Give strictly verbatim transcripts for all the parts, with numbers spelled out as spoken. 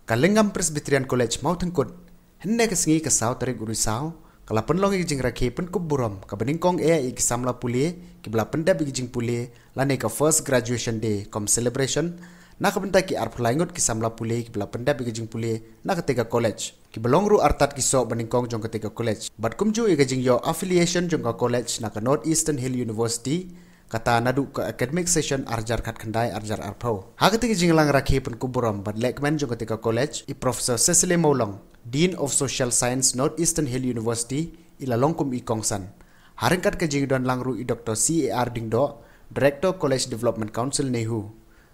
Ka Lengam Presbyterian College Mawthangkut, hynne ka sngi ka saw tarik u Risaw, ka la pynlong ïa ka jingrakhe pynkup burom kaba nyngkong eh ïa ki samla pule kiba la pyndep ïa ka jingpule lane ka first graduation day cum celebration na ka bynta ki arphew lai ngut ki samla pule kiba la pyndep ïa ka jingpule na katei ka college, kiba long ruh artat ki soh ba nyngkong jong katei ka college. Bad kumjuh ïa ka jingïoh affiliation jong ka college na ka North Eastern Hill University, kata naduh ka academic session arhajar khatkhyndai arhajar arphew. Ha katei ka jingïalang rakhe pynkup burom bad lehkmen jong katei ka college, i Professor Cecily Mawlong, Dean of Social Science, North Eastern Hill University, i la long kum i kongsan. Ha ryngkat ka jingdon lang ruh i Doctor C A R Diengdoh, Director, College Development Council, NEHU,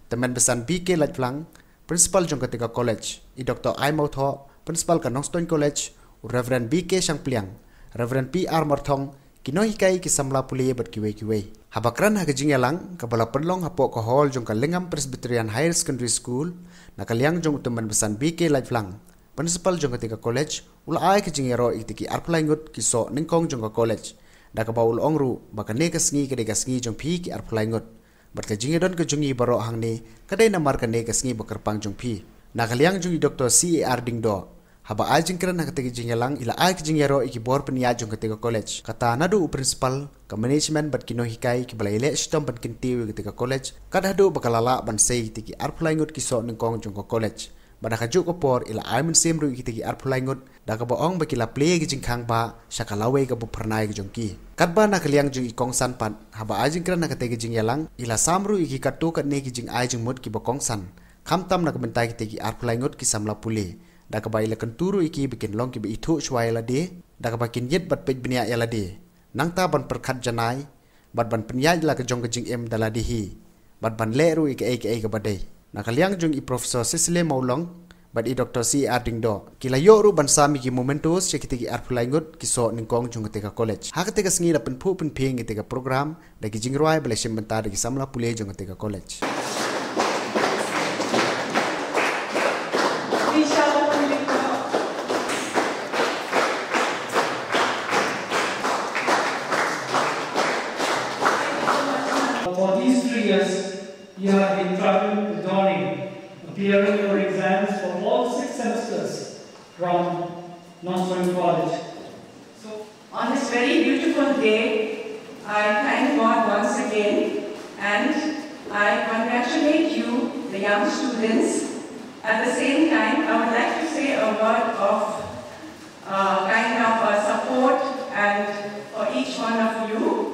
Tymmen Basan B K Laitphlang, Principal jong katei ka college, i Doctor I Mawthoh, Principal ka Nongstoiñ College, u Reverend B K Shangpliang, Reverend P R Marthong, ki nonghikai, ki samla pule bad kiwei kiwei. Haba kren ha ka jingïalang kaba la pynlong hapoh ka hall jong ka Lengam Presbyterian Higher Secondary School, na ka liang jong u Tymmen Basan B K Laitphlang, Principal jong katei ka college, u la ai ka jingïaroh ïa kitei ki arphew lai ngut ki soh nyngkong jong ka college, da kaba u la ong ruh ba kane ka sngi ka dei ka sngi jong phi ki arphew lai ngut. Bad ka jingïadon ka jong ngi baroh hangne ka dei namar kane ka sngi ba kyrpang jong phi. Na ka liang jong i Doctor C A R Diengdoh, haba ai jingkren ha katei ka jingïalang, i la ai ka jingïaroh ïa ki bor pynïaid jong katei ka college, kata naduh u principal, ka management bad ki nonghikai kiba la ïaleh shitom ban kyntiew ïa katei ka college, kat haduh ba ka la lah ban sei ïa kitei ki arphew lai ngut ki soh nyngkong jong ka college. Bad ha kajuh ka por i la ai mynsiem ruh ïa kitei ki arphew lai ngut, da kaba ong ba ki la plie ïa ka jingkhang bah sha ka lawei kaba phyrnai ka jong ki. Katba na ka liang jong i kongsan pat, haba ai jingkren ha katei ka jingïalang, i la sam ruh ïa ki katto katne ki jingai jingmut kiba kongsan, khamtam na ka bynta kitei ki arphew lai ngut ki samla pule, da kaba i la kyntu ruh ïa ki ba kin long kiba ithuh shuwa ïa lade, da kaba kin ïit bad peit bniah ïa lade, nangta ban pyrkhat janai bad ban pynïaid la ka jong ka jingim da lade hi, bad ban leh ruh ïa kaei kaei kaba dei. Na ka liang jong i Professor Cecily Mawlong bad i Doctor C A R Diengdoh, ki la ïoh ruh ban sam ïa ki mementos sha kitei ki arphew lai ngut ki soh nyngkong jong katei ka college. Ha katei ka sngi la pynphuh pynphieng ïa katei ka program da ki jingrwai ba la shim bynta da ki samla pule jong katei ka college. For these three years, you have been traveling with Donny, appearing in your exams for all six semesters from Nongstoiñ College. So, on this very beautiful day, I thank God once again and I congratulate you, the young students. At the same time, I would like to say a word of uh, kind of a support and for each one of you.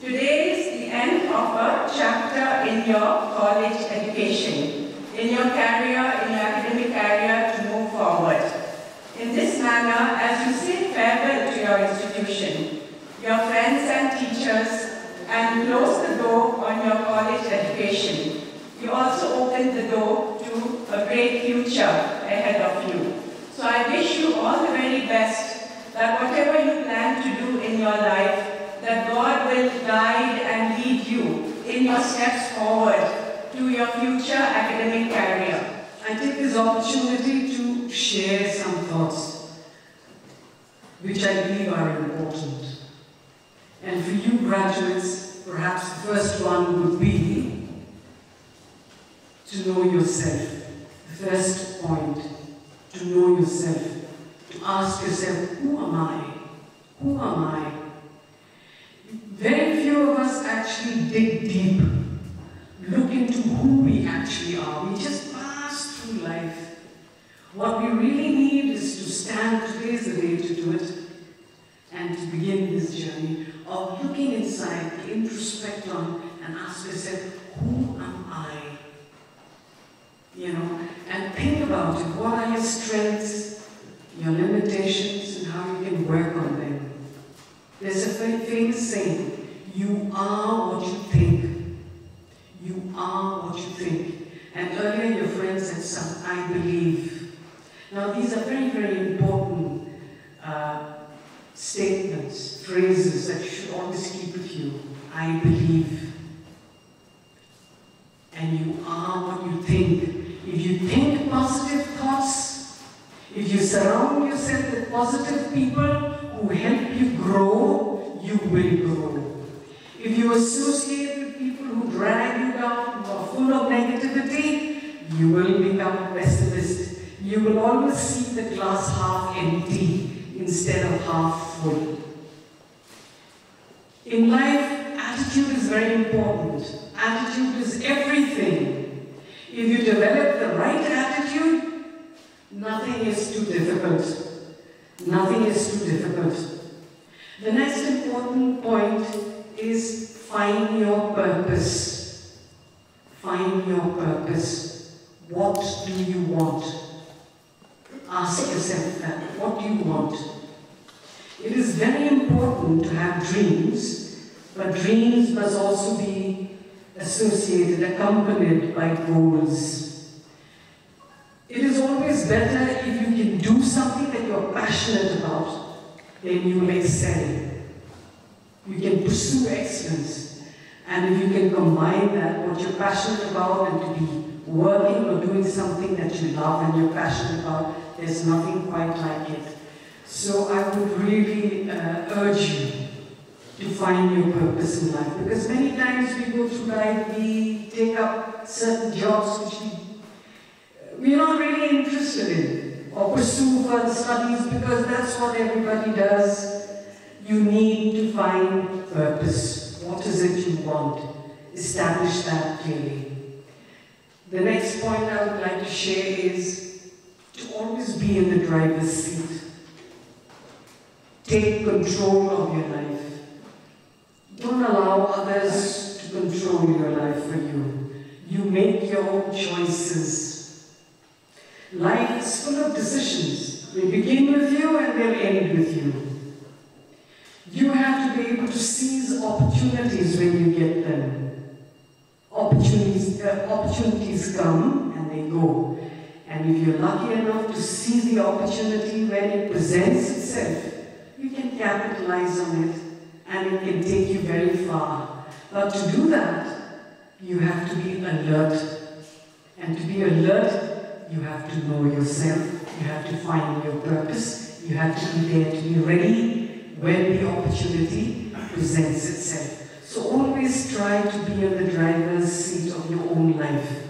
Today is the end of a chapter in your college education, in your career, in your academic career to move forward. In this manner, as you say farewell to your institution, your friends and teachers, and close the door on your college education, you also open the door to a great future ahead of you. So I wish you all the very best, that whatever you plan to do in your life, that God will guide and lead you in your steps forward to your future academic career. I take this opportunity to share some thoughts which I believe are important. And for you graduates, perhaps the first one would be to know yourself. The first point, to know yourself. To ask yourself, who am I? Who am I? Very few of us actually dig deep, look into who we actually are. We just pass through life. What we really need is to stand, today is the day to do it, and to begin this journey of looking inside, introspect on, and ask yourself, who am I? You know, and think about it. What are your strengths, your limitations, and how you can work on them? There's a fa- famous saying, you are what you think. You are what you think. And earlier your friend said some, I believe. Now these are very, very important uh, statements, phrases that you should always keep with you. I believe. And you are what you think. If you think positive thoughts, if you surround yourself with positive people who help you grow, you will grow. If you associate with people who drag you down, who are full of negativity, you will become a pessimist. You will always see the glass half empty instead of half full. In life, attitude is very important. Attitude is everything. If you develop the right attitude, nothing is too difficult. Nothing is too difficult. The next important point is find your purpose. Find your purpose. What do you want? Ask yourself that. What do you want? It is very important to have dreams, but dreams must also be associated, accompanied by goals. It is always better if you can do something that you're passionate about, then you will excel. You can pursue excellence. And if you can combine that, what you're passionate about, and to be working or doing something that you love and you're passionate about, there's nothing quite like it. So I would really uh, urge you to find your purpose in life, because many times we go through life, we take up certain jobs which we we're not really interested in or pursue further studies because that's what everybody does. You need to find purpose. What is it you want? Establish that clearly. The next point I would like to share is to always be in the driver's seat. Take control of your life. Don't allow others to control your life for you. You make your own choices. Life is full of decisions. They begin with you and they'll end with you. You have to be able to seize opportunities when you get them. Opportunities, uh, opportunities come and they go. And if you're lucky enough to see the opportunity when it presents itself, you can capitalize on it and it can take you very far. But to do that, you have to be alert. And to be alert, you have to know yourself, you have to find your purpose, you have to be there to be ready when the opportunity presents itself. So always try to be in the driver's seat of your own life.